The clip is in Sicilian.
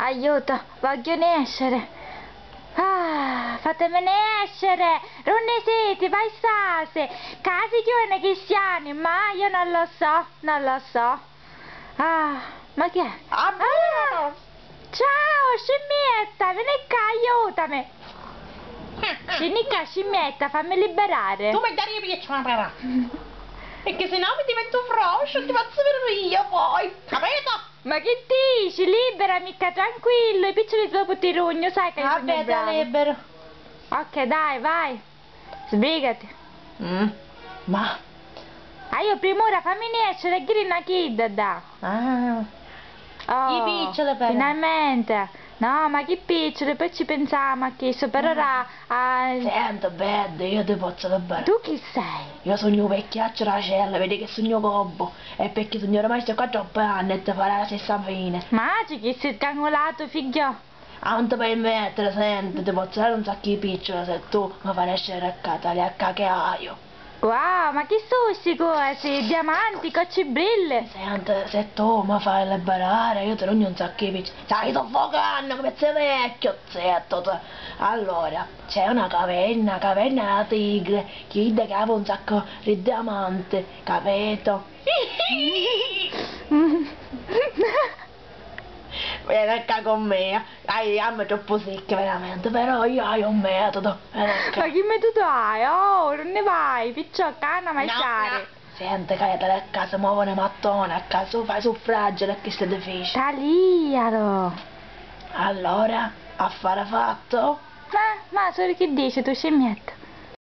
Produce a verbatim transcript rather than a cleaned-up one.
Aiuto, vogghiu nescere. Ah, fatemi nescere! Dunni siti, va' i stasi? Ca si chiudini chistiani, ma io non lo so, non lo so. Ah, ma chi è? Ah! Ciao, scimmietta, veni ccà, aiutami! Scinni ccà, scimmietta, fammi liberare! Tu mi dai piacere, però! Perché se no mi divento un froscio, ti faccio vedere io poi, capito? Ma chi dici? Liberami ccà, tranquillo, i picciuli dopu ti rugnu, sai ca io sugnu brava. Vabbè, ti libero. Ok, dai, vai. Sbrigati. Mm, ma... Ah, io primura fammi nescere e ghiri na chidda, da. Ah. Oh, i picciuli però. Finalmente. No, ma chi picciuli, poi ci pensamu a chistu, per ora, ah... Senti, bedda, io ti pozzu liberari. Tu chi sei? Io sugnu u vecchiacciu dâ cella, vedi che sugnu gobbu, e perché sugnu rimasta qua troppi anni e ti farà la stessa fine. Ma chi si scangulatu, figghiò? Ah, non ti permettere, senti, ti pozzu dare un saccu di picciuli se tu mi fai nescere ccà, tali a ccà che haiu. Wow, ma chi su sti cosi? Diamanti, coccibrilli? Senti, se tu mi fai liberare, io ti rugnu un saccu di picciuli. Stai suffocannu, come sei vecchio, zitto tu. Allora, c'è una caverna, caverna della tigre, chidda che havi un saccu di diamanti, capito? Veni ccà cu mia. Hai i jammi troppu sicchi, veramenti, però io haiu un metodu. Veni ccà. Ma chi metodu hai? Oh, dunni vai? Picciò, ccà hannu a manciari. No, no. Senti, ca io tali ccà si movunu i mattoni, ccà su fai suffraggiuli e chistu è difficili. Talialu! Allora, affari fattu? Ma, ma, sulu chi dici tu, scimmietta?